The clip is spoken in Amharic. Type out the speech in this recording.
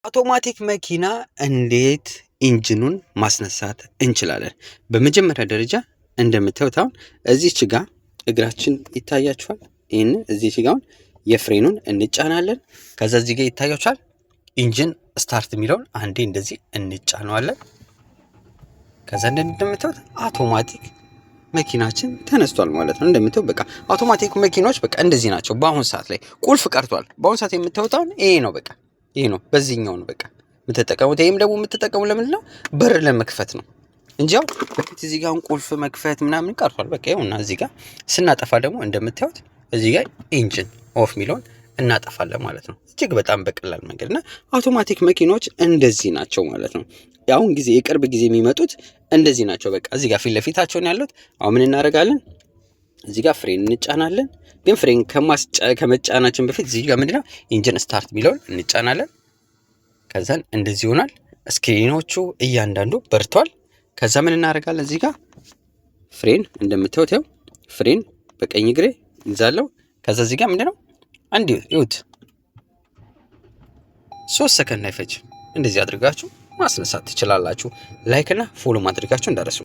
አውቶማቲክ መኪና እንዴት engine ኑን ማስነሳት እንችላለን? በመጀመሪያ ደረጃ እንደምታዩት አሁን እዚች ጋ እግራችን ይታያችኋል። ይህን እዚች ጋ አሁን የፍሬኑን እንጫናለን። ከዛ እዚህ ጋ ይታያችኋል engine start የሚለውን አንዴ እንደዚህ እንጫነዋለን። ከዛ እንደምታዩት አውቶማቲክ መኪናችን ተነስቷል ማለት ነው። እንደምታዩት በቃ አውቶማቲክ መኪናዎች በቃ እንደዚህ ናቸው። በአሁን ሰዓት ላይ ቁልፍ ቀርቷል። በአሁን ሰዓት የምታዩት አሁን ይሄ ነው፣ በቃ ይሄ ነው። በዚህኛው ነው በቃ የምትጠቀሙት። ይሄም ደግሞ የምትጠቀሙ ለምንድን ነው? በር ለመክፈት ነው እንጂ ያው በፊት እዚህ ጋር አሁን ቁልፍ መክፈት ምናምን ቀርቷል። በቃ ይኸውና እዚህ ጋር ስናጠፋ ደግሞ እንደምታዩት እዚህ ጋር engine off የሚለውን እናጠፋለን ማለት ነው። እጅግ በጣም በቀላል መንገድ እና አውቶማቲክ መኪናዎች እንደዚህ ናቸው ማለት ነው። የአሁን ጊዜ የቅርብ ጊዜ የሚመጡት እንደዚህ ናቸው። በቃ እዚህ ጋር ፊት ለፊታቸውን ያሉት አሁን ምን እናደርጋለን? እዚህ ጋር ፍሬን እንጫናለን። ግን ፍሬን ከመጫናችን በፊት እዚህ ጋር ምንድነው engine start የሚለውን እንጫናለን። ከዛን እንደዚህ ይሆናል። Screen ኖቹ እያንዳንዱ በርቷል። ከዛ ምን እናደርጋለን? እዚህ ጋር ፍሬን እንደምታዩት ያው ፍሬን በቀኝ እግሬ ይዛለሁ። ከዛ እዚህ ጋር ምንድነው አንድ ይሁት 3 ሰከንድ አይፈጅም። እንደዚህ አድርጋችሁ ማስነሳት ትችላላችሁ። Like እና follow ማድረጋችሁ እንዳትረሱ።